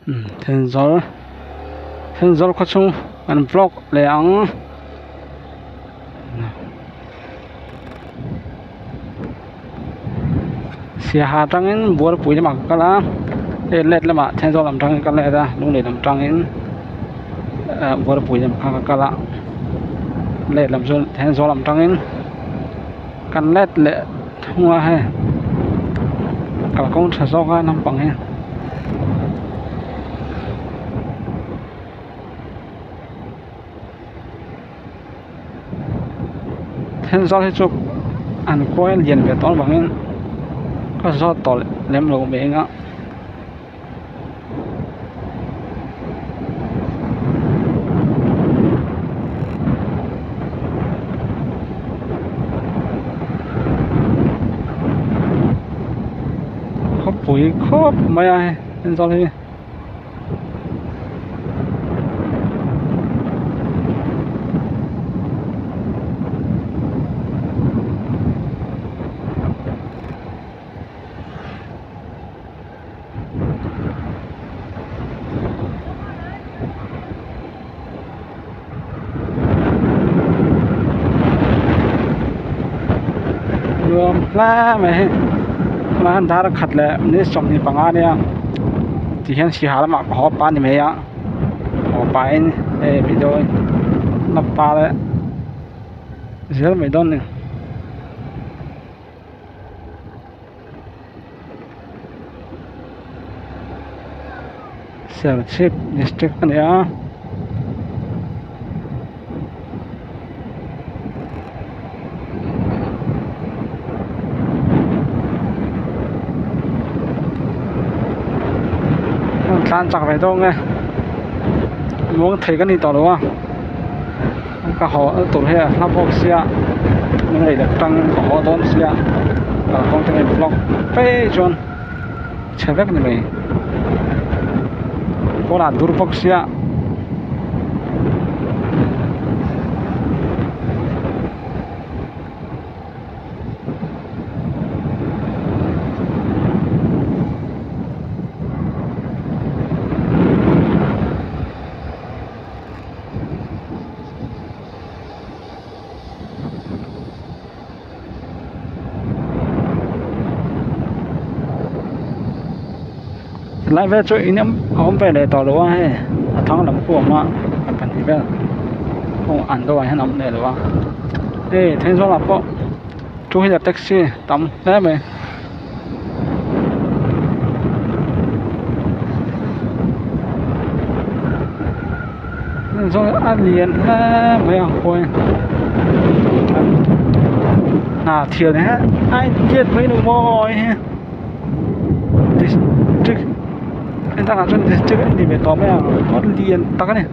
Thenzawl Thenzawl khaw chhung kan vlog leh ang. Siaha atangin Bualpui lamah ka kal a hei let lamah Thenzawl lam tangin ka let a Lunglei lam tangin ah Bualpui lam kha ka kal a let lam chu Thenzawl lam tangin kan let leh thung a hei kalkawng tha zawk a naupang hi. Thenzawl hi chu an khuai lian ve tawh avangin ka zawt tawh lem lo mai ang a. Khawpui khawp mai a hei Thenzawl hi. Nuam hle mai hei tunah hian dar khat leh minute 25 ania tihian sihal lamah ka haw pah a ni mai a haw pahin hei video la pa leh zel mai dawn a ni. Serchhip district a ni a. Hmun tlan chak ve dawn nge muang thei ka ni tawh lo a ka haw tur hi a hla bawk sia lunglei leh tang ka haw dawn sia kalkawng te in block phei chuan chhe vek ni mai kawl ah dur bawk sia. Lai vel chu in a awm ve leh tawh lo a hei a thlang lam pawh a awm a a pahnih vel pawh an dawrah hian a awm leh lo a hei Thenzawl ah pawh two wheeler taxi tam hle mai. Zawl a lian hle mai a khawi hna thian hi a intiat mai lo maw hei district hetah chuan district a ni ve tawh mai a kawt lian tak a ni.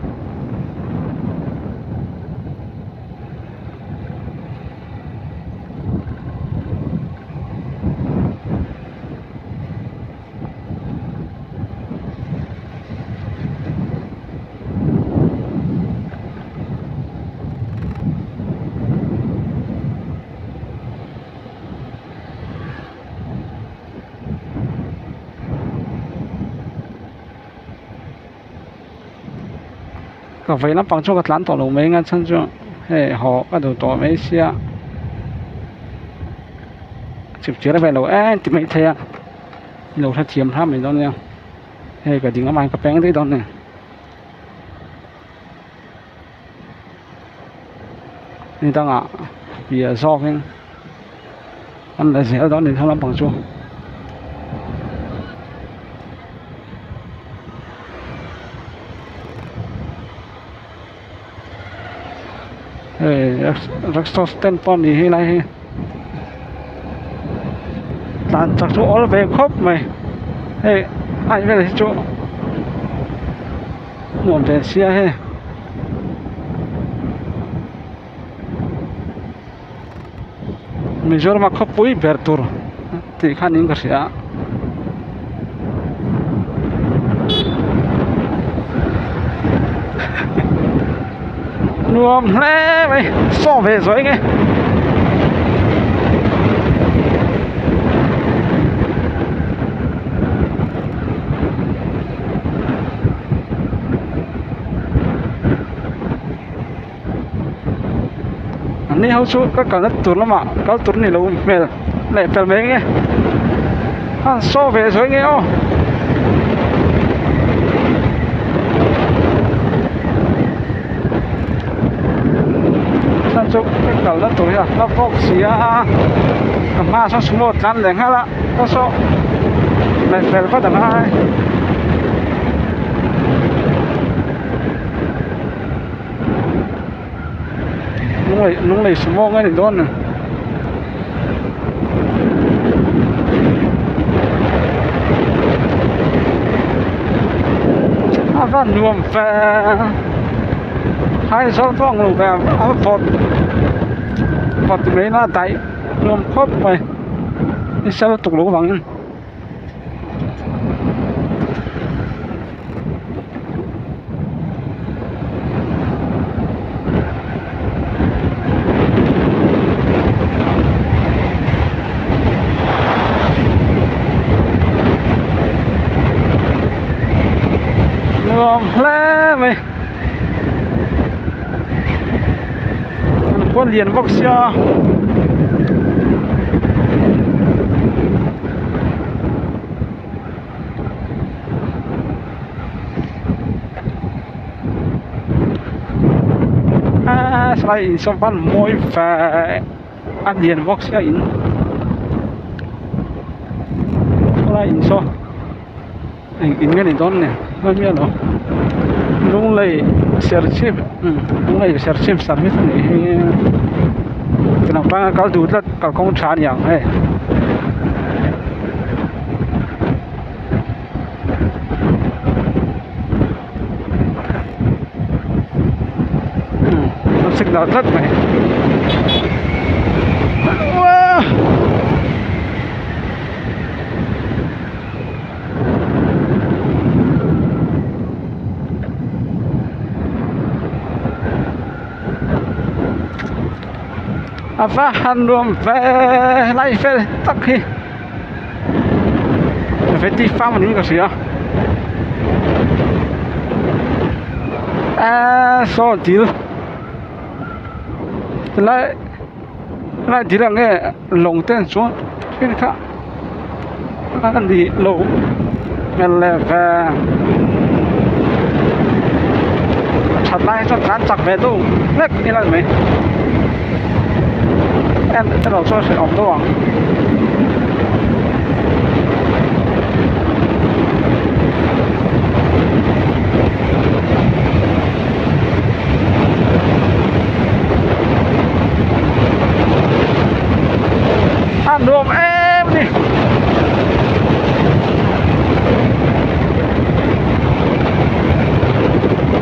Ka vei lampang chu ka tlan tawh lo mai ang a chhan chu hei haw ka duh tawh mai sia chip chiar ve lo em ti mai thei a lo hrethiam hram mai dawn nia hei ka ding lamah hian ka peng daih dawn a ni. Ni dangah piah zawkin an la zel dawn a ni thlang lampang chu. Hei rickshaw stand pawh a ni hi lai hi tlan chak chu awl ve khawp mai hei ai vel hi chu nuam ve sia hei. Mizoram a khawpui ber tur tih kha niin ka hria a. Nuam hle mai saw ve zawh eng e. An ni ho chu ka kalna tur lamah kal tur ni lo hmel leh fel mai nge a saw ve zawi nge aw. Chuan chu ka kalna tur hi a hla bawk si a ka hmaah sawn sumo tlan leh nghal a ka saw leh fel vat ang a. Lunglei lunglei sumo nge ni dawn ni a va nuam ve Aizawl pawh ang lo ve a vawt vawt mai na daih nuam khawp mai ni sel tuk lo vangin. Nuam hle mai an khua lian bawk sia. Aaa saw in saw hman mawi ve a lian bawk sia in khawlai in saw eng in nge ni dawn ni hman miah lo Lunglei serchhip umm Lunglei serchhip service a nih hi tiang tanga kal duh tlat kalkawng tha a ni ang hei. Signal tlat mai a va han nuam ve lai fel tak hi. Veti farm niin ka hria eee saw dil helai helai dil ah nge lawng te an chuang thin kha a nih loh hmel leh ve a that lai hi chuan tlan chak ve deuh hlek ila ni mai en erawh chuan hrehawm deuh ang. A nuam em a ni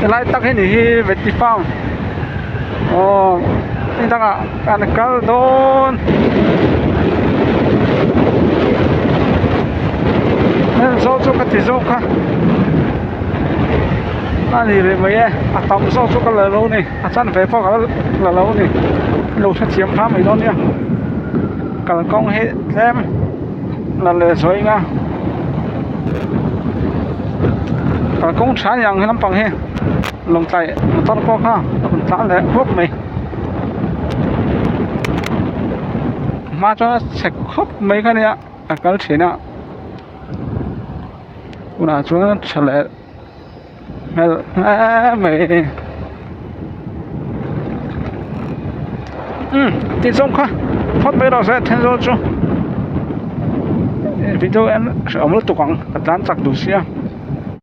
helai tak hi ni hi veti farm aw hei dangah kan kal dawn heng zawk chu ka ti zawk a a ni rih mai e a tam zawk chu ka la lo ni a chanve pawh ka la lo ni lo hrethiam hram mai dawn nia kalkawng hi tlem la leh zuai anga kalkawng tha ni ang he lampang hi lawngtlai motor pawh kha a rawn tlan leh rup mai hma chuan a chhe khawp mai kha nia a kal thin a tunah chuan a tha leh hmel hle mai umm tih zawng kha phawt mai rawh se Thenzawl chu video en hrehawm lutuk ang ka tlan chak duh sia.